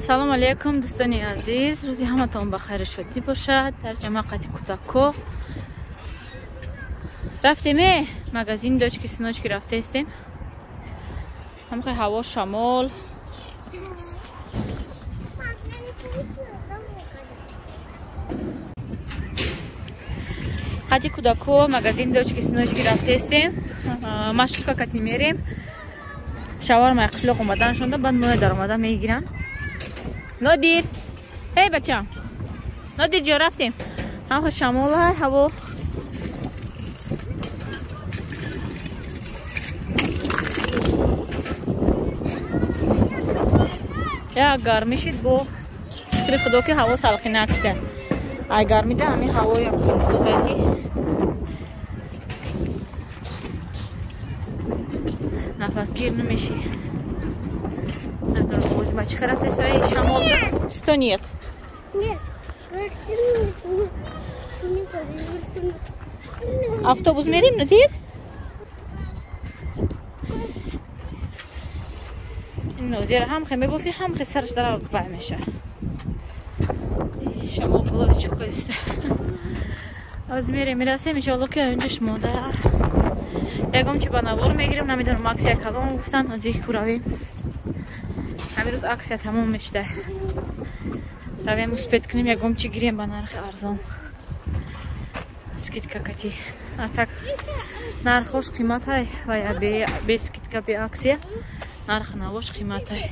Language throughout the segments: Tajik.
Салом алейкум, дӯстони азиз. Рӯзи ҳаматон ба хайру шодӣ бошад. Дар ҷамоқати кӯдако рафтем магазин дочки синочки рафтаистем. Ҳамхе ҳаво шамол. Қати кӯдако магазин дочки синочки рафтаистем. Маршрутка кати мерем. Шавармаи қишлоқ омаданшонда, баъд моя даромада мегиранд. Нодир, эй бачам, Нодир ҷо рафтем. Ҳамхе шамола ҳаво. Як гармӣ шид, бо шукри худо ки ҳаво салқинак шуда. Ай гармида ҳамин ҳавоям хеле созад ки нафасгир намешӣ. Шамол. Что нет? Нет. Автобус мерим, Нодир? Нодир ҳам хе мебофи, ҳам хе сараш дара вай меша. Шамол булади чӯкадиста. Аз мерем, мерасем, иншоалло ки инҷаш мода. Ягон чи ба навор мегирем, намедонам аксия калон гуфтан, ҳозир куравем. Ҳамин рӯз аксия тамом мешда. Равем успеть кунем, ягон чи гирем ба нархи арзон. Скидка кати. А так нархош қиматай ва я бе скидка, бе аксия нарх навош қиматай.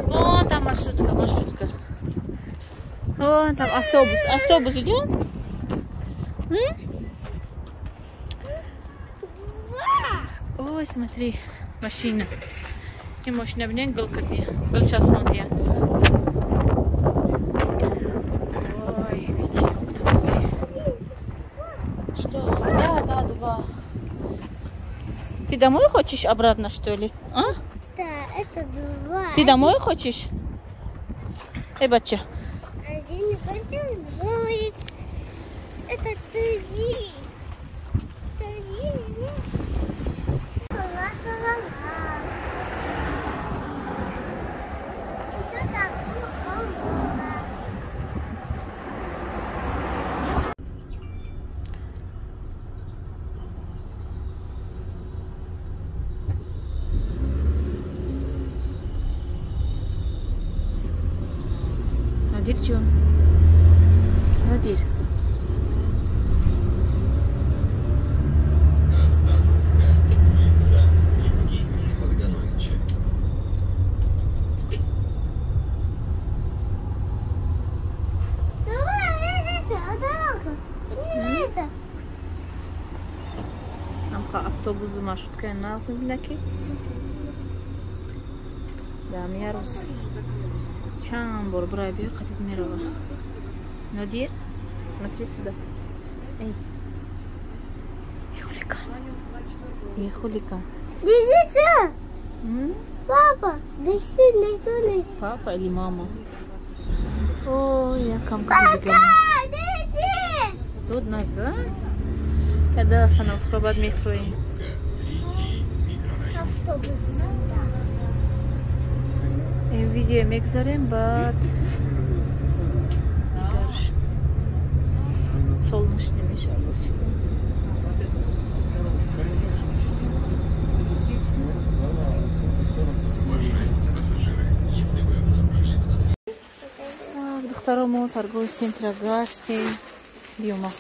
Вон там маршрутка, маршрутка. Вон там автобус. Автобус идем? Ой, смотри, машина. И машина бинен гул кадия, гул часпондия. Ой, ветерок такой. Что? Да, да, два. Ты домой хочешь обратно, что ли? А? Да, это два. Ты домой хочешь? Эй, бача. Один, два, это три. Три. Нодир чё? Нодир. Остановка улица Евгения Богдановича. Амха автобусу маршрутка нас мебинаки. Да, миярус. Чанд бор брай биё қадид мерава. Нодир, смотри сюда. Эй. Эй, хулиган. Эй, хулиган. Дизица! Папа, неси, неси, неси. Папа или мама? О, я камка. Папа, неси! Тут назад. Когда остановка бад мефруи. Автобус. Ин видео мегзарем, баъд дигар солнечный мешавад. Уважаемые пассажиры, если вы обнаружили подозрение... Так, духтаро мо торговый центр гаштем. Биёма.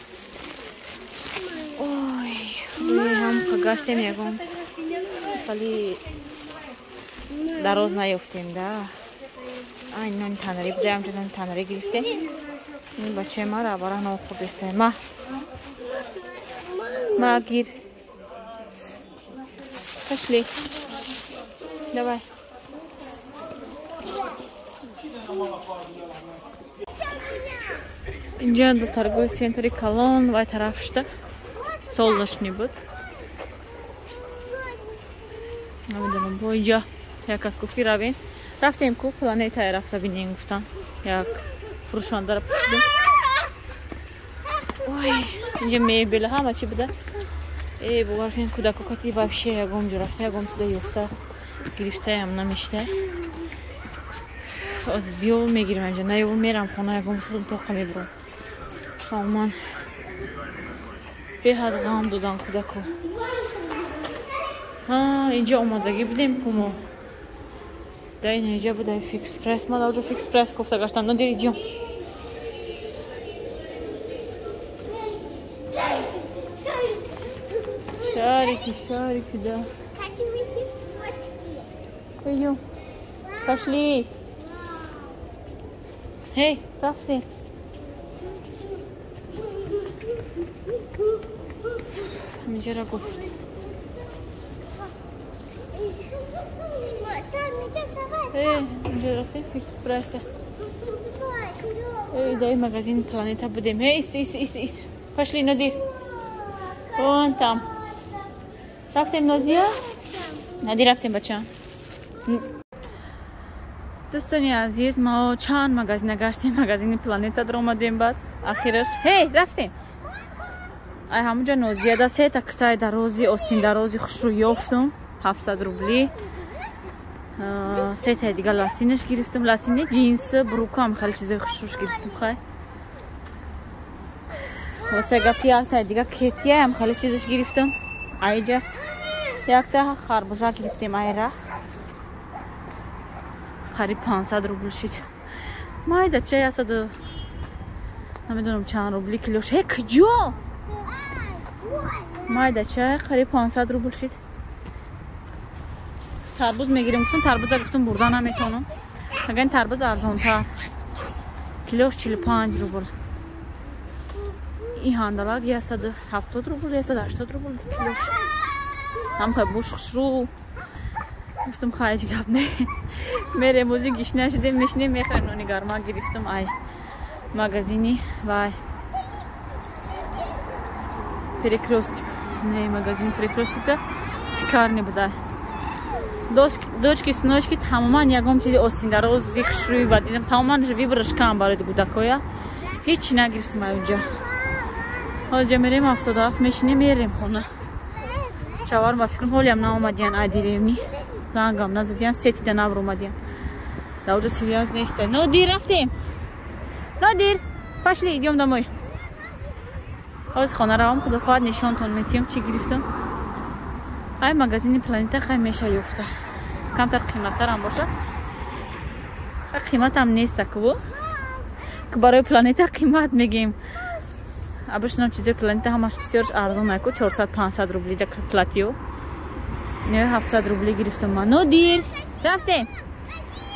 Ой, ҳам гаштем ягон. Вале дароз наёфтем, да. Ай, нони танари буда, ҳамҷо нони танари гирифтем. Ин бачаи мара абара нон хӯрдеста. Ма. Ма гир. Пошли. Давай. Инҷа до торговый центри калон вай тараф шуда. Солнечный буд. Намедонам, бо инҷа як кас гуфт ки равем. Рафтем ку планетае рафта бинем гуфтан. Як фурӯшандаро пурсидем. Ой, инҷа мебел ҳама чӣ буда. Бовар кунед, кӯдако кати вообще ягон ҷо рафта, ягон чиза ёфта гирифтаям намешта. Ҳозир биёву мегирем инҷа, наёву мерам хона, ягон худам тоқа мебурам. Тамоман беҳад ғам додан кӯдако. Инҷа омадагӣ будем кумо. Да ин инҷа буда фикс прайс. Ма даоҷо фикс прайс кофта гаштам. Нодир, идём. Шарики, шарики, да. Пойдем. Пошли. Эй, рафтем. Ҳаминҷара гуфт. Инҷа рафтем фикс прайса. Дай магазин Планета будем. Эй, ис, ис, ис, ис. Пошли, Нодир. Вон там. Рафтем, Нозия? Нодир, рафтем, бача. Дӯстони азиз, мо чанд магазина гаштем, магазини Планета даромадем, баъд ахираш. Ҳей, рафтем. Ай ҳамунҷа Нозия да сета китаи дарози, остин дарози хушрӯ ёфтум, 700 рубли. Сетаи дига ласинаш гирифтум, ласини ҷинс, брукам хеле чизои хушрӯш гирифтум, хай. Хулоса гапи яктаи дига кетияам хеле чизаш гирифтум. Айҷа якта харбуза гирифтем айра. Қариб 500 рубл шид. Майда чай 100 намедонам чанд рубли килош. Ҳе, куҷо? Майда чай қариб 500 рубл шид. Тарбуз мегирем, гуфтум тарбуза гуфтум бурда наметавонам. Агар ин тарбуз арзонтар. Килош 45 рубл. Ин ҳандалак 170 рубл, 180 рубл килош. Ҳам хай буш хушрӯ. Гуфтум хай ҳеҷ гап не. Мерем ози гишна шудем, мешинем, мехӯрем нони гарма гирифтум ай магазини вай Перекрёсток. Не, магазин Перекрёстокда пекарня буда. Дочки, сыночки, тамоман ягон чизи остин дарози хушрӯи ба дидам, тамоман выбораш кам барои кӯдакоя. Ҳеҷ нагирифтум ай унҷа. Ҳозир мерем 77 мешинем, мерем хона. Шаварм ба фикрам ҳолиам наомадиян ай деревни. Зангам назадиян, сетида набромадиян. Даоҷа связь нест. Нодир, рафтем. Нодир, пошли, идём домой. Ҳозир хона равам, худо хоҳад нишонтон метиҳам чӣ гирифтам. Ай магазини Планета хай меша ёфта. Камтар қиматтарам боша. Қиматам нест аку. Барои Планета қимат мегем. Обычно чизои Планета ҳамаш бисёрш арзон аку, 400-500 рубли да платиё. Не, 700 рубли гирифтам ман. Нодир, рафтем.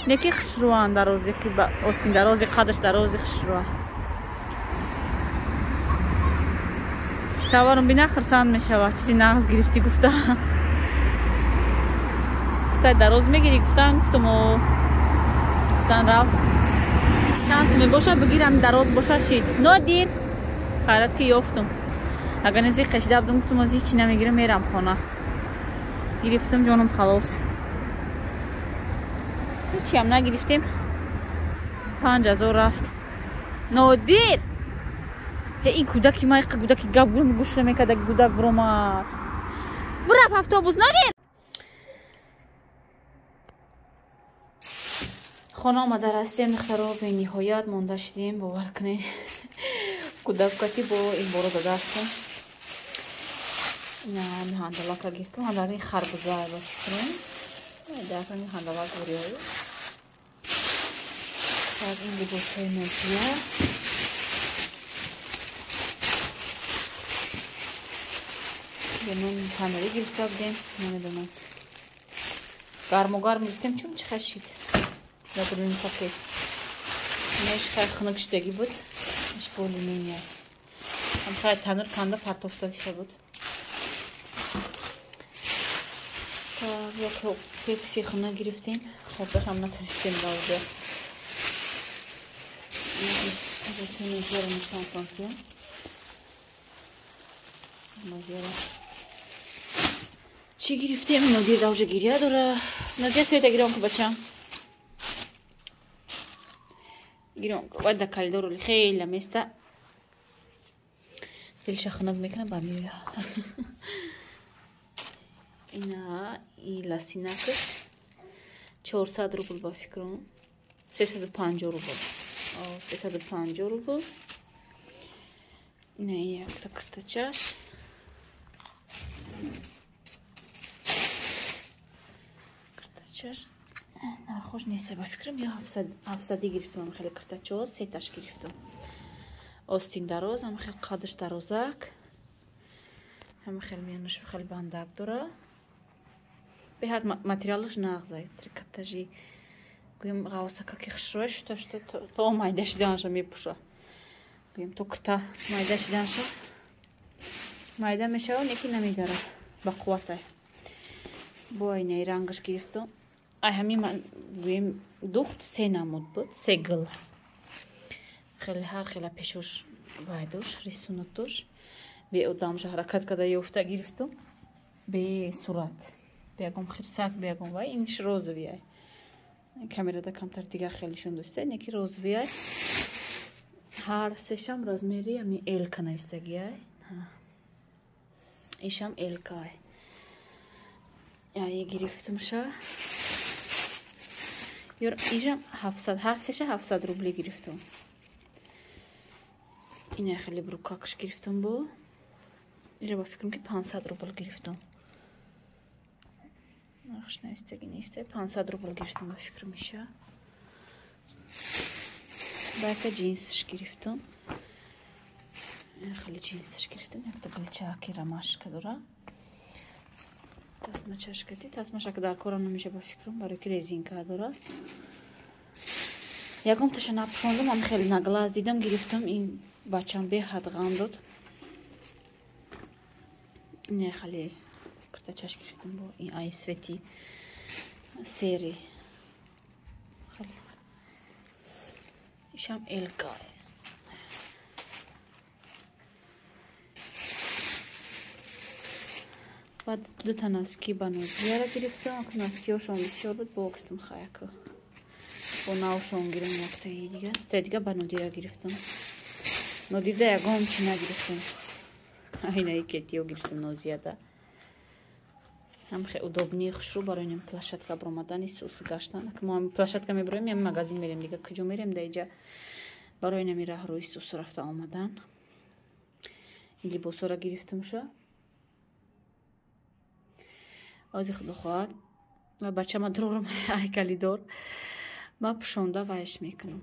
Неки хушрӯан дарози, остин дарози, қадаш дарози хушрӯа. Шаварум бина хурсанд мешава, чизи нағз гирифтӣ гуфта. Гуфта дароз мегирӣ гуфтан, гуфтам о. Гуфтан рафт. Чанд суме боша бигирам, дароз боша шид. Нодир, хайрат ки ёфтум. Агар нези қашида будум, гуфтум аз ҳеҷ чи намегирам, мерам хона. Гирифтум, ҷонум халос. Ҳечиам нагирифтем. 5000 рафт. Нодир! Ҳе, ин кӯдаки ма иқа кӯдаки гап гӯш намекарда, кӯдак биромад. Бурафт автобус, Нодир! Хона омада растем, духтаро, бениҳоят монда шидем, бовар кунед. Кӯдаккати бо ин боро дада ҳастем. Ина ҳандалака гирифтам, ҳандалаки харбуза ба фикрам. Дар ҳандалак ориёю. Так, ин либосҳои Нозия. Нони панелӣ гирифта будем, намедонам. Гарму гарм гирифтем, чун чӣ хашид. Дар дуруни пакет. Инаш хай хунук шудагӣ буд. Иш более-менее. Ҳам хай танур канда партофтагиша буд. Так, як пепси хунук гирифтем. Хобдашам натонистем даоҷа. Нозияро нишонтон кунам. Нозияро чӣ гирифтем? Нодир даоҷа гиря дора. Нозия света гирон ку бачам. Гирон ку. Вай да коридору хеле места. Дилша хунук мекунам, ба меоя. Ина и ласинакаш 400 рубл ба фикрам. 350 рубл. 350 рубл. Ина якта киртачаш. Киртачаш. Нархош нест ба фикрам, я 700 гирифтам хеле киртачо, сеташ гирифтам. Остин дароз, ҳам хеле қадаш дарозак. Ҳам хеле миёнаш хеле бандак дора. Беҳад материалаш нағзай, трикотажи. Гӯем ғавсака ки хушрӯя шута шута то майда шиданша мепӯша. Гӯем то кирта майда шиданша. Майда мешава, неки намедара. Ба қувватай. Бо айнаи рангаш гирифтам. Ай ҳамин гӯем духт се намуд буд, се гул. Хеле ҳар хела пешош вай дошт, рисунок дошт. Бе одамша ҳаракат карда ёфта гирифтам. Бе сурат. Бе ягон хирсак, бе ягон вай. Иниш розовый. Камерада камтар дигар хелишон дӯста, неки розовый. Ҳар сешам размери ами элка навистагиай. Ишам элка. Ай гирифтамша. Ёр ишам 700, ҳар сеша 700 рубли гирифтам. Ина хеле брукакш гирифтам бо. Ира ба фикрам ки 500 рубл гирифтам. Нархш навистаги нест. 500 рубл гирифтам ба фикрам иша. Баъд ҷинсш гирифтам. Хеле ҷинсш гирифтам. Якта гулчаки ромашка дора. Тасмачашкати, тасмашак дар корам намеша ба фикрам, барои ки резинка дора. Ягон таша напӯшондам, ам хеле наглаз дидам, гирифтам. Ин бачам беҳад ғам дод. Не хеле киртачаш гирифтам бо ин ай свети сери. Хеле. Ишам элка. Баъд дута носки ба Нозияра гирифтам. Носкиҳошон бисёр буд, бо гирифтам хаяка. Бо навшон гирам яктаи дига. Сетаи дига ба Нодира гирифтам. Нодида ягон чи нагирифтам. Айнаи кетиё гирифтам Нозияда. Ҳам хеле удобни хушрӯ барои ним площадка баромадани сус гаштан. Мо ҳам площадка мебароем, ям магазин мерем дига, куҷо мерем да иҷа барои нами раҳрӯи сус рафта омадан. Ин либосҳоро гирифтамша. Ози худо хоҳад ва бачама дурорам ай калидор. Ма пӯшонда вайш мекунам.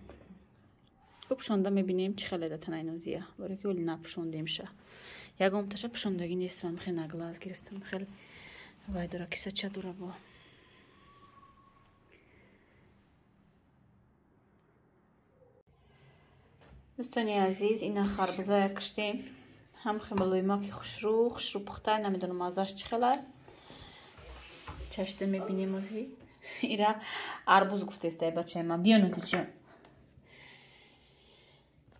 Пӯшонда мебинем чӣ хеле да танаи Нозия. Барои ки оли напӯшондемша. Ягон таша пӯшондагӣ нест, ман хеле наглаз гирифтам. Хеле вай дора, кисача дора бо. Дӯстони азиз, ина харбузая киштем. Ҳам хеле хушрӯ, хушрӯ пухта, намедонам маззаш чӣ хела. Чашта мебинем ози. Ира арбуз гуфтестай бачаи ман. Биё Нодирҷон.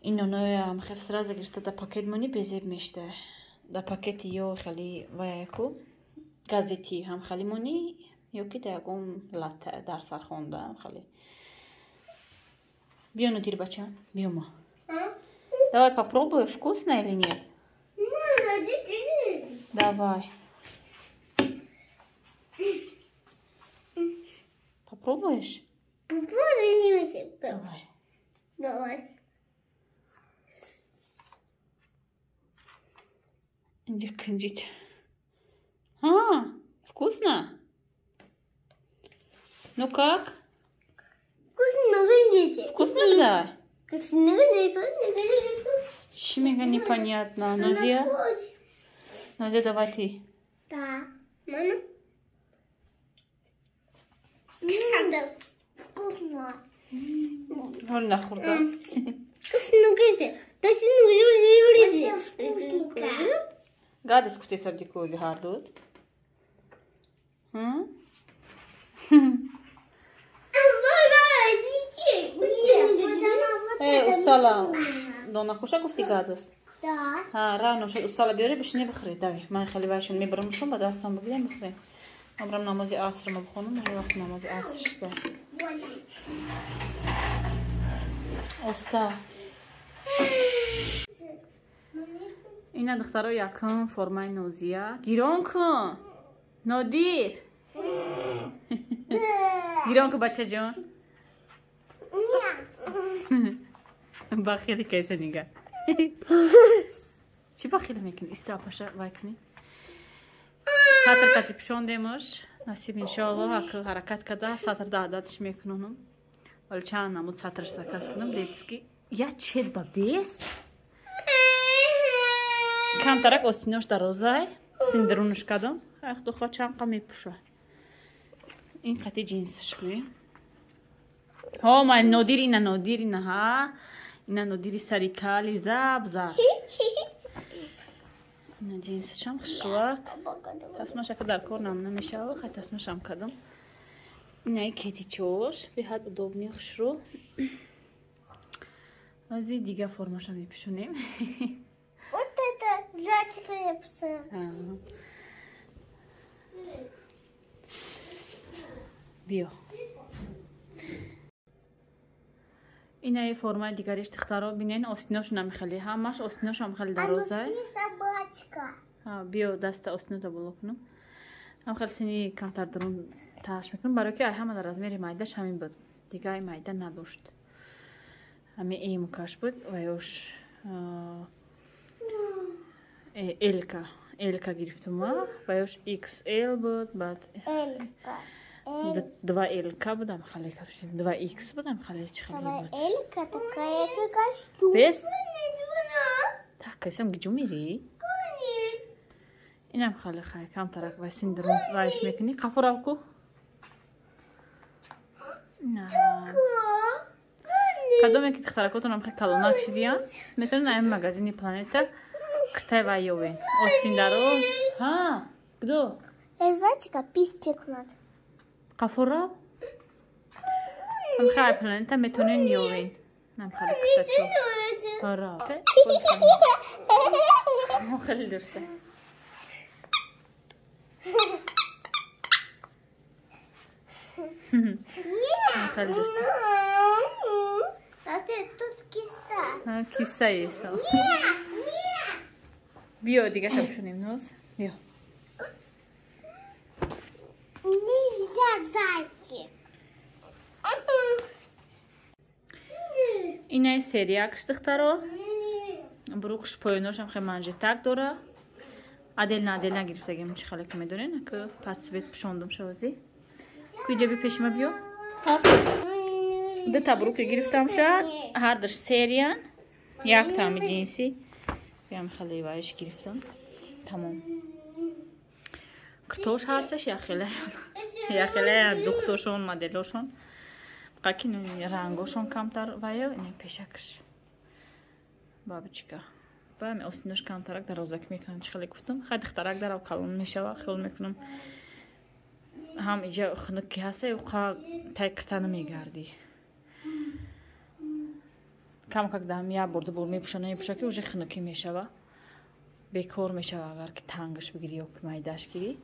Ин ноноям хел сразу гирифта да пакет мони безеб мешта. Да пакети ё хели ваяку газети ҳам хели мони ё ки да ягон латта дар сархонда ҳам хели. Биё Нодир бача, биё ма. Давай попробуй, вкусно или нет? Давай. Попробуешь? Попробуй. Давай. Давай. Иди, кандить. А, вкусно? Ну как? Вкусно, видите? Вкусно, да? Вкусно, Чмега непонятно. Нозия? Нозия, давай ты. Да. Мама? Вкусно. Вольно хурда. Вкусно, вкусно. Гадость кутей сабдикози хардут. Устала. Дона куша гуфти гадость? Да. Ха, рано устала биёре бишине бихӯред. Давай, ман хеле вайшон мебарамшон ба дастон бигирем бихӯрем. Ман барам намози аср ма бихонам, уже вақти намози аср шуда. Оста. Ина духтаро якум формаи Нозия. Гирон кун. Нодир. Гирон ку бачаҷон. Бахили кайса нига. Чӣ бахили мекунӣ? Иста паша вай кунӣ. Сатр кати пӯшондемаш. Насиб иншоаллоҳ ак ҳаракат карда сатр да ададш мекунонам. Вале чанд намуд сатрш заказ кунам детский. Я чет ба дес? Камтарак остинош дарозай. Синдерунш кардам. Ах духва чанд қа мепӯша. Ин қати ҷинсш кунӣ. Ҳо, ман Нодир ина Нодир ина ҳа. Ина Нодири сари кали заб зар. Ина ҷинсшам хушрӯак. Тасмаша ка дар кор нам намешава, хай тасмашам кардам. Инаи кетичош беҳад удобный хушрӯ. Ази дига формаша мепӯшонем. Вот это зайчик мепӯшам. Биё. Инаи формаи дигариш духтаро бинен, остинош намехели, ҳамаш остиношам хеле дарозай. Биё даста остинота боло кунам. Ҳам хеле сини камтар дарун тааш мекунам, барои ки ай ҳама дар размери майдаш ҳамин буд. Дигаи майда надошт. Ҳами эмкаш буд ва ёш элка. Элка гирифтам ва ёш XL буд, баъд два ЛК будам хеле, короче, 2 X будам хеле, чи хеле буд. Элка такая какая штука. Бес? Так, кайсам гиҷу мери? Инам хеле хай, камтарак вай синдром вайш мекунӣ. Қафурав ку? На. Кадоме ки духтаракотонам хеле калонак шидиян, метавонед ай магазини Планета китай вай ёвен. Остин дароз. Ҳа, гудо? Зайчика пис пекунад. Қафурав? Ам хай Планета метавонед ёвен. Нам хеле китачо. Ҳара. Хеле дошта. Хеле дошта. Смотри, тут киста. Киста есть. Биё, дигаша пӯшонем ноз. Биё. Нельзя зайчик. Инаи сериякш духтаро. Брукш поёношам хеле манжетак дора. Отдельно отдельно гирифтагим чи хеле ки медонен, ки под цвет пӯшондум шавози. Ку иҷа би пешима биё. Дута бруки гирифтам ша, ҳардаш сериян, як тами ҷинси. Биям хеле вайш гирифтам. Тамом. Киртош ҳарсаш яхеле. Яхеле духтошон, моделошон. Фақат ки рангошон камтар вая, ин пешакш. Бабочка. Ба ами остинош камтарак дарозак мекунам, чи хеле гуфтам. Хай духтарак дарав калон мешава, хиёл мекунам. Ҳам иҷа хунук ки ҳаста, қа тай кирта намегардӣ. Кам как дам як бор ду бор мепӯша, намепӯша ки уже хунукӣ мешава. Бекор мешава агар ки тангаш бигирӣ ё ки майдаш гирӣ.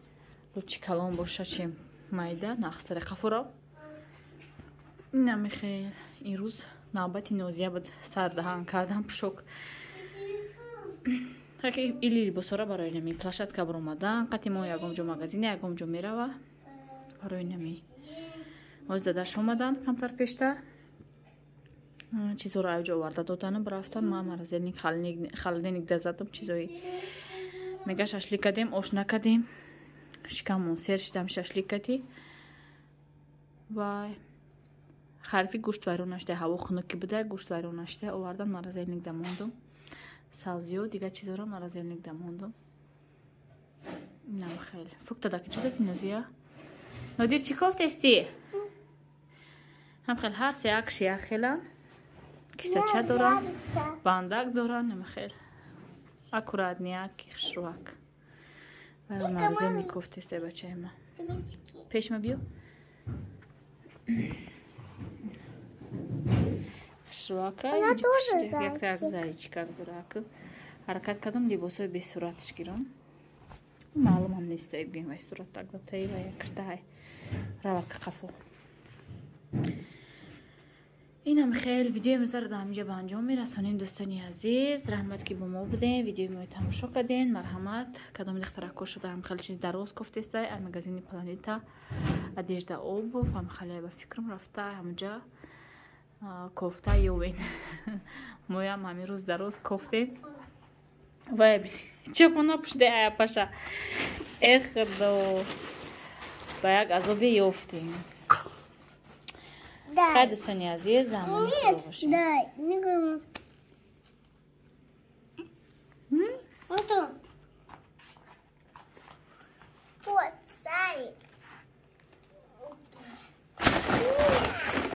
Лучи калон боша, чем майда, нақстаре қафурав. Инамихел имрӯз навбати Нозия буд сардаҳан кардан пӯшок. Хаки или либосора барои нами площадка баромадан, қати мо ягон ҷо магазине, ягон ҷо мерава. Барои нами. Оз дадаш омадан камтар пештар. Чизоро аёҷо оварда додану рафтан. Ман морозильник холодильник дазадам, чизои мега шашлик кардем, ош накардем. Шикамон сер шидам шашлик кардӣ. Вай харфи гӯшт вайрон нашуда, ҳаво хунук ки буда, гӯшт вайрон нашуда, овардан морозильник да мондум. Савзиё, дигар чизоро морозильник да мондум. Инам хеле. Фукта даки чизо ки Нозия? Нодир чӣ кофтести? Ҳам хел ҳар се акши як хелан. Кисача доран, бандак доран, ҳам хел. Аккуратняк, хушрӯак. Вай морозильник кофтесте бачаи ман. Пешма биё. Хушрӯака. Она тоже зайчик. Як зайчикак дорак. Ҳаракат кардам либосҳои бесуратш гирам. Маълумам нест, бигем вай суратак да таи вай киртаҳай. Равака қафо. Инам хел видеои имрӯзаро дар ҳаминҷа ба анҷом мерасонем, дӯстони азиз. Раҳмат, ки бо мо будем, видеои мои тамошо кардем. Марҳамат, кадоми духтарако шуда ҳам хеле чиз дароз кофтестай, ай магазини «Планета одежда», обувь ҳам хеле ба фикрам рафта, ҳамҷа кофта ёвен. Моям ҳамин рӯз дароз кофтем. Вай, чапона пушида, ая паша. Э худо, ба як азобе ёфтем. Хай, дӯстони азиз, дар амони Худо бошед. Дай.